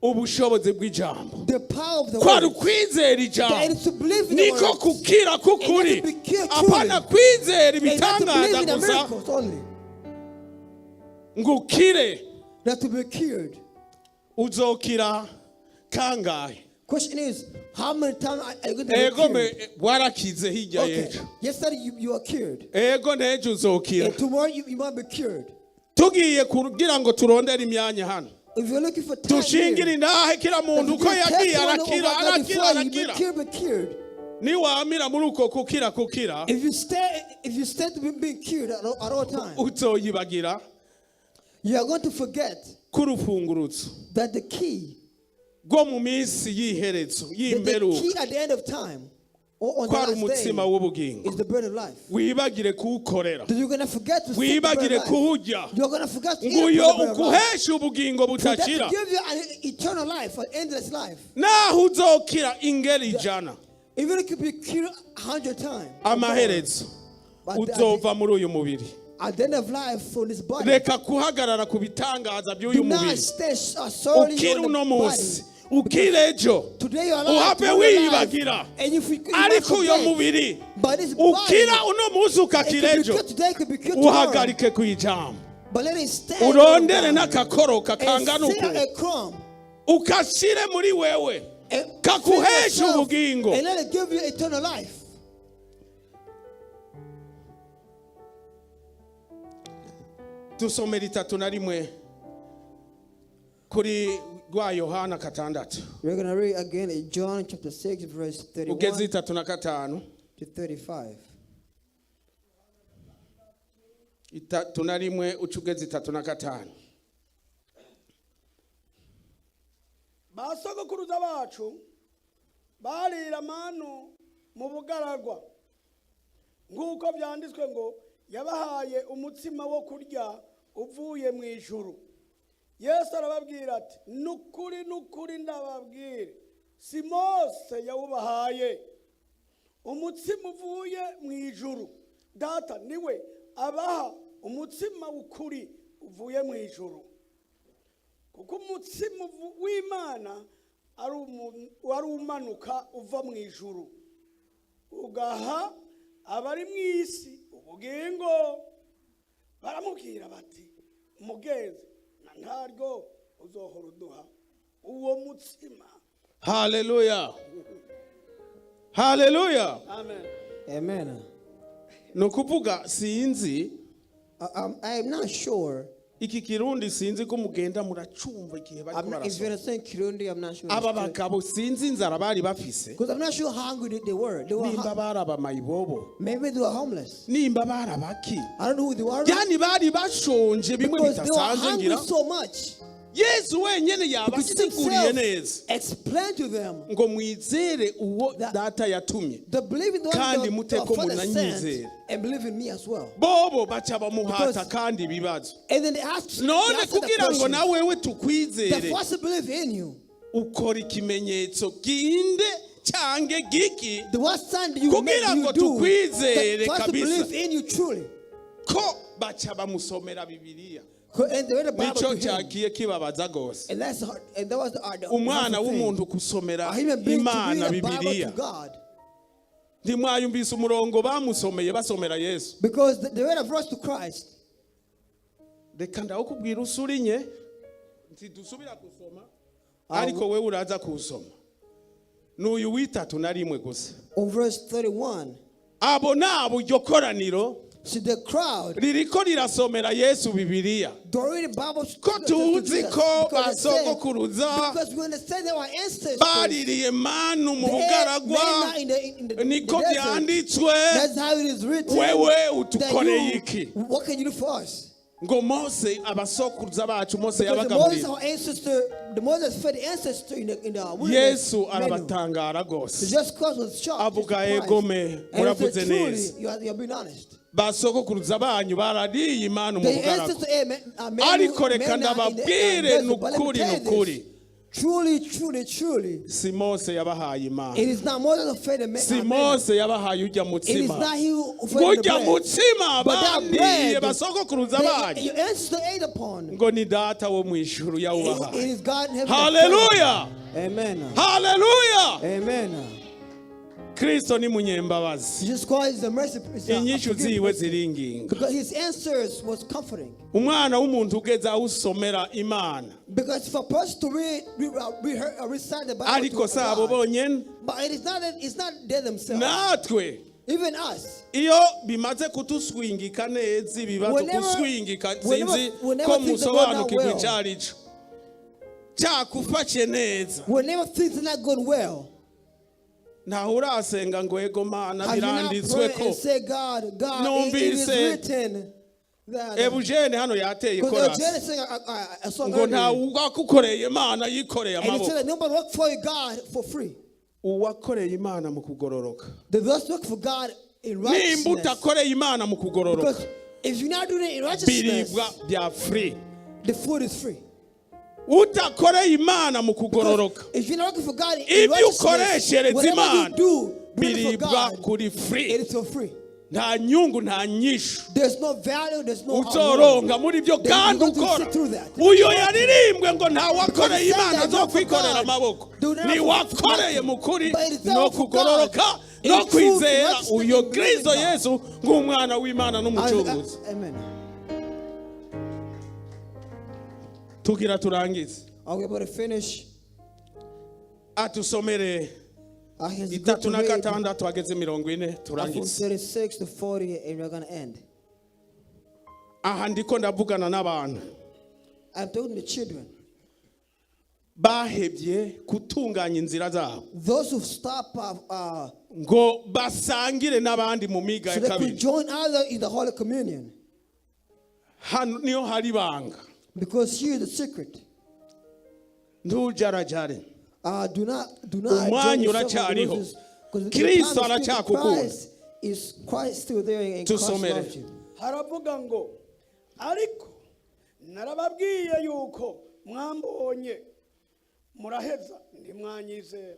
Ubushobozi bw'ijambo The power of the kwari word. ukwizera ijambo That is to believe in the niko words. kukira k'ukuri And not to be cured truly. apana kwizera And not to believe ibitangaza in the gusa miracles only. ngo ukire. Not to be cured. Uzokira kangahe? Question is, how many times are you going to be Ego me cured? warakize hirya Okay. y'ejo. Yesterday you are cured. Ego n'ejo uzokira. And tomorrow you might be cured. Tugiye kugira ngo turondere imyanya hano If you're looking for time dushingire here, indahe kila muntu if uko you yagiye testimony arakira over God arakira before you, be arakira cured, be cured. niwamira muri uko kukira kukira If you stay to be being cured at all times, uzoyibagira you are going to forget k'urufungurutso that the key, rwo mu minsi y'iherezo that the y'imperuka key at the end of time or on the kwari last umutsima day w'ubugingo is the bread of life. wibagire kuwukorera That you're gonna forget to seek the bread wibagire of life. kuwurya You're gonna forget to eat nguyo the bread of life. ukuhesha ubugingo For that butakira to give you an eternal life, an endless life. naho uzokira ingeri 100 Even if you could be cured 100 times. Amaherezo But uzova muri uyu mubiri. At the end of life for this body, Reka kuhagarara ku bitangaza by'uyu do not mubiri. stay solely Ukire on the uno munsi body. ukire ejo Today you are alive, uhape tomorrow you are alive. wiyibagira And if you might ariko uyo forget, mubiri but this body, ukira uno munsi it ukakira could be ejo cured today, it could be cured tomorrow. uhagarike ku ijambo But let it stand. urondere on God. n'akakoroka And kangana sit uku a crumb. ukashire muri wewe And kakuhesha feed yourself ubugingo. and let it give you eternal life. Dusomera 31 kuri rwa Yohana 6. We're going to read again in John chapter 6, verse Ugeze 31 35. to 35. 31 uca ugeze 35. Ba sogokuruza bacu barira manu mu bugaragwa nk'uko byanditswe ngo yabahaye umutsima wo kurya uvuye mu ijuru. Yesu arababwira ati nukuri nukuri ndababwire si Mose yawubahaye umutsima uvuye mu ijuru data niwe abaha umutsima w'ukuri uvuye mu ijuru kuko umutsima w'Imana wari umanuka uva mu ijuru ugaha abari mu isi ubugingo. Baramubwira bati mugenzi na ntaryo uzohora uduha uwo mutsima. Haleluya, haleluya. Amen. Amen. Ni ukuvuga sinzi I am not sure. Iki kirundi sinzi ko mugenda muracumva igihe bariko I'm not, if you barasoma. Understand Kirundi, I'm not sure. Aba bagabo sinzi inzara bari bafise. Because I'm not sure how hungry they were. They were Nimba bari abamayibobo maybe they were homeless. nimba bari abaki I don't know who they were. yani bari bashonje bimwe Because they were bidasanzwe hungry ngira so much. Yesu wenyine Because yabasiguriye himself neza explained to them ngo mwizere uwo That- data yatumye the believe in the one kandi the muteko Father sent munanyizera. And believe in me as well. Bobo baca bamuhata Because- kandi ibibazo And then they asked, they none asked the kugira ngo question, na wewe the tukwizere first to believe in you. Ukora ikimenyetso ginde cyange giki The what sign do you make, kugira do ngo you do tukwizere that first to kabisa. believe in you truly? Ko baca bamusomera Bibiliya. And they read the Bible Nico to him. cyagiye kibabaza gose. And that's hard, and that was the Umwana hurtful thing. w'umuntu gusomera A human being to Imana read the Bible Bibiliya. to God. Ntimwayumvise umurongo bamusomeye basomera Yesu? Because they read a verse to Christ. Reka ndawukubwira usurinye ntidusubira gusoma ariko wewe uraza kuwusoma n'uyu w'31 gusa. On verse 31. Abo nabo iryo koraniro See, the crowd, ririko rirasomera Yesu Bibiliya they read the Bible ko tuzi ko because, they said- basogokuruza because we understand that our ancestors baririye manu mu they ate bugaragwa manna in the niko desert. byanditswe. That's how it is written. Wewe That utukoreye iki? What can you do for us? Ngo Mose abasokuruza bacu Mose Because the Moses, yabagaburiye. our ancestor, the Moses fed the ancestor in the wilderness Yesu menu. arabatangara So rwose. Jesus Christ was shocked. Avuga surprised. egome And he muravuze said, truly, neza. you are being honest. Basogokuruza banyu barariye imana mu The bugaragwa ancestor, ariko reka manna in the ndababwire desert. But let me nukuri tell you nukuri this. Truly, truly, truly, Si Mose yabahaye Imana, it is not Moses who fed the man. si Mose yabahaye ujya It is mutsima. not he who fed Ngo the ujya bread. mutsima But that bandiye bread basogokuruza that banyu, your ancestors ate upon, ngo ni Data wo mu ijuru it yawubahaye. is God in heaven that fed Haleluya! them. Amen. Haleluya! Amen. Kristo ni munyembabazi. Jesus Christ is a mercy. Is a Inyishu forgiving ziwe person. ziringinga. Because his answers was comforting. Umwana w'umuntu ugeze aho usomera Imana, Because for a person to read, recite the Bible ariko to si abo God, bonyene, but it is not it's not they themselves. Natwe Even us. iyo bimaze kutuswingika neza ibibazo, kuswingika, sinzi Whenever ko things are going not musobanukirwa well. icyo ari cyo, cyakufashe neza, Whenever things are not going well, ntaho urasenga ngo ego Mana, have you not biranditswe prayed ko and say, God, God, it is Numvise written that. Ebujene hano yateye Because korasi Eugene sang a song ngo nta earlier, wakukoreye Imana yikoreye and he said amaboko. that nobody worked for you, God, for free. Uwakoreye Imana mu kugororoka, The those work for God in nimba righteousness. utakoreye Imana mu kugororoka, Because if you're not doing it in righteousness, biribwa bya free. the food is free. Utakoreye Imana mu Because kugororoka, if you're not working for God in ibyo righteousness, ukoreshereza whatever Imana you do, do it for biribwa God, kuri it free. is for free. Nta nyungu, nta nyishu There's no value, there's no uzoronga muri byo. Then Kandi you're going to ukora sit through that. uyo yaririmbwe ngo nta wakoreye Imana zo kwikorera amaboko, ni wakoreye mu kuri no kugororoka no kwizera uyo Kristo Yesu nk'umwana w'Imana n'Umucunguzi. Amen. Tugira turangize. Are we able to finish? Atusomere Here's good itatu to na read gatandatu hageze 40, from turangize. 36 to 40, and we're going to end. Aha ndiko ndavugana n'abantu I'm talking to children. Bahebye gutunganya inzira zabo Those who stop ngo basangire n'abandi mu miga so ya they could kabiri. join others in the Holy Communion. Hano niyo hari ibanga. Because here is the secret. Ntujarajare. Do not Umwanya join yourself with uracyariho. losers, 'cause the Kristo time is still- aracyakukunda. Christ still there and Christ Tusomere. loves you. Haravuga ngo ariko narababwiye yuko mwambonye muraheza ntimwanyizera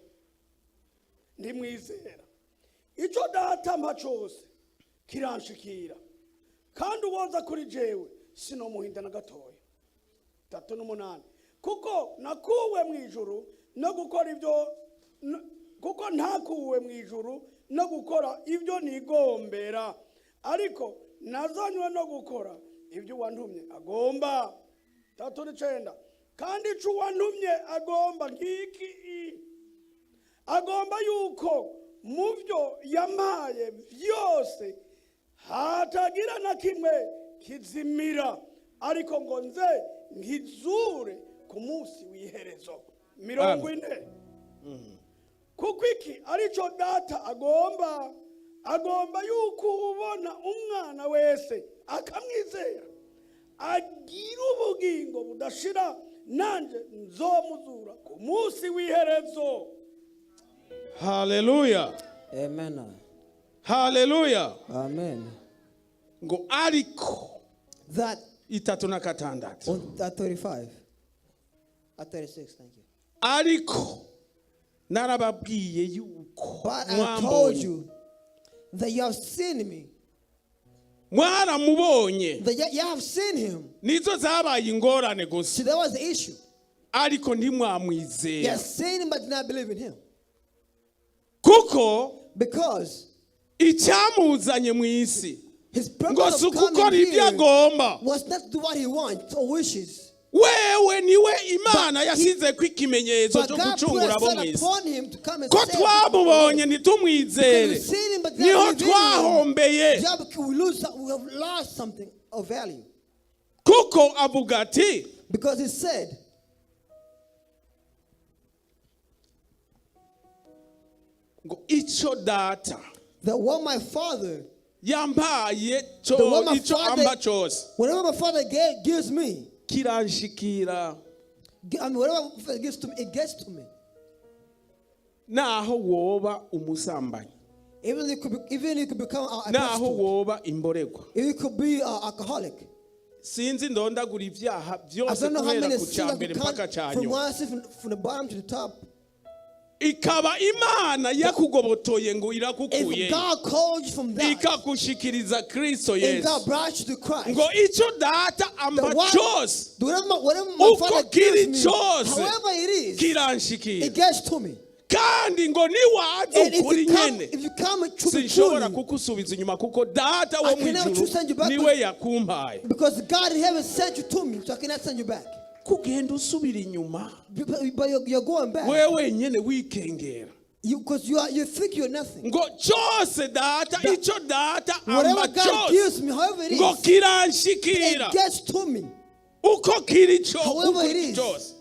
ntimwizera. Icyo Data ampa cyose kiranshikira, kandi uwoza kuri jewe sinomuhinda na gatoya. 38 kuko nakuwe mu ijuru no gukora ibyo kuko ntakuwe mu ijuru no gukora ibyo nigombera, ariko nazanywe no gukora ibyo uwantumye agomba. 39 kandi icyo uwantumye agomba ngiki, agomba yuko mu byo yampaye byose hatagira na kimwe kizimira, ariko ngo nze nkizure ku munsi w'iherezo. 40 kuko iki aricyo Data agomba, agomba yuko ubona Umwana wese akamwizera agira ubugingo budashira, nanjye nzomuzura ku munsi w'iherezo. Haleluya! Amen. Haleluya! Amen. Ngo ariko That 36. on at 35. At 36, thank you. Ariko narababwiye yuko But I told mwambonye. you that you have seen me. Mwaramubonye. That you have seen him. Nizo zabaye ingorane gusa. See, that was the issue. Ariko You ntimwamwizera. have seen him but did not believe in him. Kuko Because icyamuzanye mu isi his ngo purpose si of coming ukukora ibyo here agomba. was not to do what he wants or wishes. Wewe niwe Imana yashyize ko ikimenyetso But cyo God put gucungura a abo sign mu isi. upon him to come and Ko save people. twamubonye ntitumwizere, Because we've seen him, but niho not believe in him. twahombeye. Yeah, because we have lost something of value. Kuko avuga ati, Because he said, ngo icyo Data that what my Father, yampaye the what my icyo Father, ampa cyose whatever my Father gives me, kiranshikira. I mean, whatever my Father gives to me, it gets to me. Naho woba umusambanyi, Even it could become a naho prostitute. woba imboregwa, It could be an alcoholic. Sinzi ndondagura ibyaha I byose don't know how guhera many ku sins cya I mbere could mpaka count cya from nyuma. one sin from the bottom to the top. Ikaba Imana yakugobotoye ngo iragukuye If God called you from that ikagushikiriza Kristo and Yesu God brought you to Christ, ngo icyo data ampa that what- cyose whatever my uko father kiri gives me, cyose however it is, kiranshikira it gets to me. Kandi ngo niwaza And if ukuri you come, nyene if you come truly, sinshobora truly, kukusubiza inyuma kuko data wo I mu cannot ijuru send you back niwe yakumpaye. Because God in heaven sent you to me, so I cannot send you back. Kugenda usubira inyuma But you're going back. wewe wenyine wikengera Because you think you're nothing. Ngo cyose data icyo data ampa Whatever God cyose gives me, however it ngo is, kiranshikira it gets to me. Uko kiri cyo However uko it is. cyose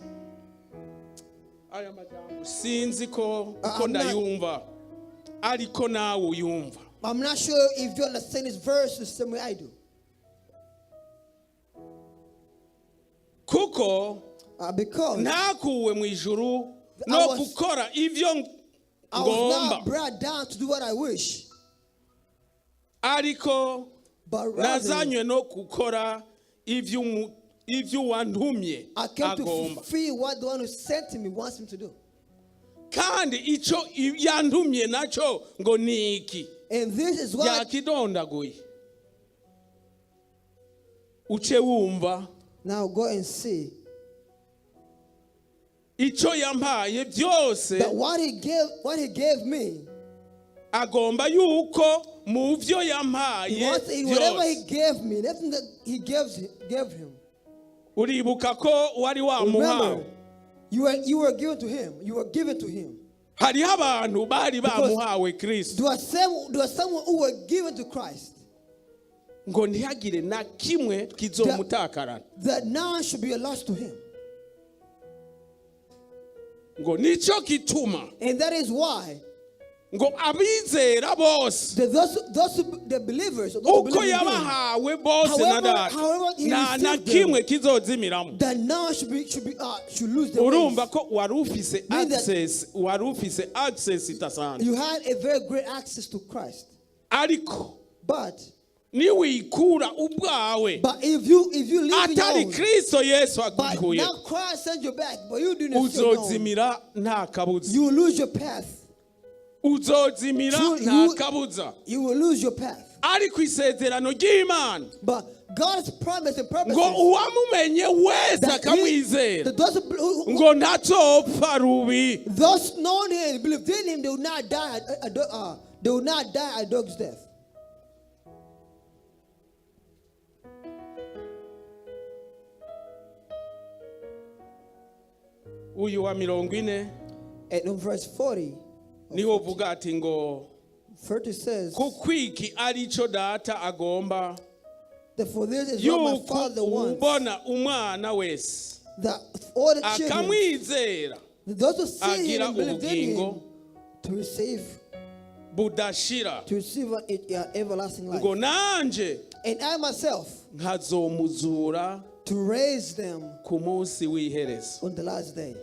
aya majambo sinzi ko uko I'm not- ndayumva ariko nawe uyumva. I'm not sure if you understand this verse the same way I do. Kuko Because ntakuwe mu ijuru I no gukora ibyo I was ngomba not brought down to do what I wish, ariko but rather nazanywe no gukora ibyo uwantumye I came to agomba fulfill what the one who sent me wants me to do. Kandi icyo yantumye nacyo ngo ni iki And this is what yakidondaguye uce wumva now go and see icyo yampaye byose that what he gave me, agomba yuko mu byo he yampaye wants in whatever he byose gave me, nothing that he gives gave him. Uribuka ko wari wamuhawe Remember, you were given to him. You were given to him. Hariho abantu bari bamuhawe Kristo There are someone who were given to Christ ngo ntihagire na kimwe kizomutakarana that none should be a loss to him. Ngo nicyo gituma And that is why ngo abizera bose that those who, the believers, those who uko believe in him, yabahawe bose na data however he nta na received them, kimwe kizozimiramo. That none should lose their Urumva ways. ko wari ufise Mean that- access wari ufise access idasanzwe You had a very great access to Christ. Ariko But niwikura ubwawe but if you live in your atari own, Kristo Yesu but agukuye now Christ sends you back, but you do not your own, uzozimira nta kabuza. You will lose your path. Uzozimira nta kabuza. You will lose your path. Ariko isezerano ry'Imana But God's promise and purposes ngo uwamumenye wese that akamwizera that those who, ngo ntazopfa rubi. Those known him and believed in him, they will not die. They will not die a dog's death. Uyu wa 40 And in verse 40, niho uvuga ati ngo 30 says, kuko iki ari cyo data agomba that for this is what my yuko father wants, ubona umwana wese that all the children, akamwizera those who see him agira and believe in him, ubugingo budashira to receive an everlasting life. Ngo nanje And I myself nkazomuzura to raise them ku munsi w'iherezo. On the last day.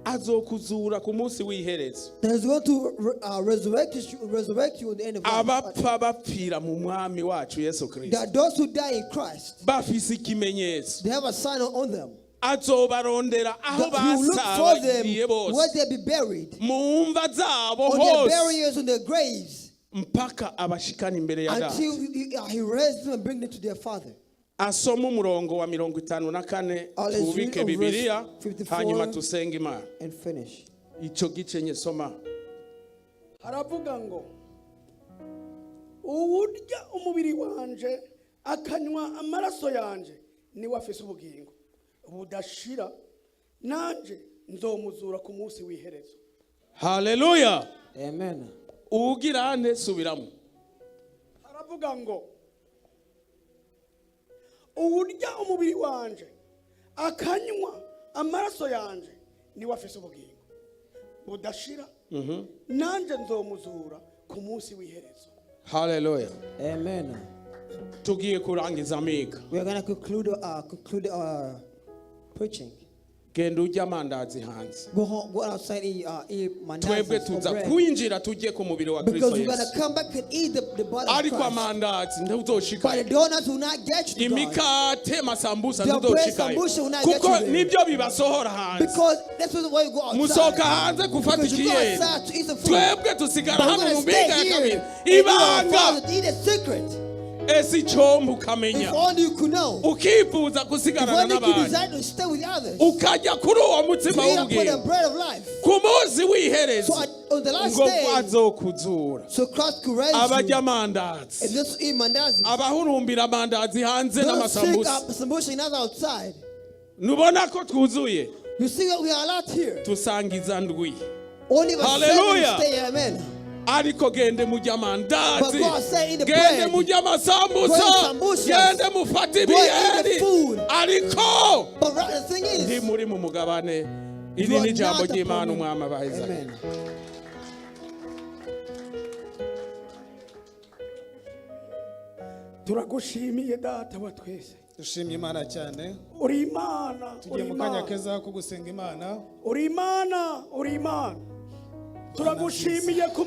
Azokuzura ku munsi w'iherezo. That is going to resurrect you at the end of life. Abapfa bapfira mu mwami wacu Yesu Kristo That those who die in Christ, bafise ikimenyetso they have a sign on them. Azobarondera aho That you look for them basabagiye bose where they be buried, mu mva zabo on their hose burials, on their graves, mpaka abashikana imbere ya data. Until he raised them and bring them to their father. Asoma umurongo wa 54 Let's read tubike on verse Bibiliya 54. Hanyuma tusenge Imana. And finish. Icyo gice nyesoma. Haravuga ngo uwurya umubiri wanje akanywa amaraso yanje niwe afise ubugingo budashira nanje nzomuzura ku munsi w'iherezo. Haleluya. Amen. Ugira nte subiramo. Haravuga ngo uwurya umubiri wanje akanywa amaraso yanje niwe afise ubugingo budashira nanje nzomuzura ku munsi w'iherezo. Haleluya. Amen. Tugiye kurangiza amiga. We are going to conclude our preaching. Genda urya amandazi hanze. Go home, go outside, eat Twebwe mandazis or tuza bread. kwinjira tujye ku mubiri wa Because Kristo we're gonna Yesu. come back and eat the body of Ariko Christ. amandazi But ntuzoshikayo. the donuts will not get you to God. Imikate, masambusa, The bread, ntuzoshikayo, sambusa will not get kuko you there. nibyo bibasohora hanze. Because that's why you go outside. Musohoka hanze gufata Because you go ikiyeri. outside to eat the food. Twebwe tusigara But we're hano gonna mu stay mpinga ya here kabiri. and eat our Ibanga Father, to eat the secret. ese icomba ukamenya, If only you could know. ukifuza If kusigarana only you could n'abandi, desire to stay with others. ukajya kuri uwo To mutsima eat upon the w'ubugingo bread of life. ku munsi w'iherezo, So on the last ngo day, azokuzura. so Christ could raise Abarya you. amandazi, And just eat mandazi. abahurumbira amandazi hanze Don't seek n'amasambusa, up sambusa and others outside. nubona ko twuzuye. You see what we are a lot here. Tusangiza ndwi. Only the seven Hallelujah. stay. Amen. Ariko gende mujye amandazi, But God said in the gende bread, mujye amasambusa, go eat sambusas, gende mufate go eat the ibiyeri, food. ariko But right, the thing is, ndi muri mu mugabane. you Iri are ni ijambo not ry'Imana upon. umwami abahizaga. Amen. Turagushimiye Data wa twese. Dushimye Imana cyane. Uri Imana, Tugiye uri mu kanya Imana, keza ko gusenga Imana. uri Imana, uri Imana. Turagushimiye ku.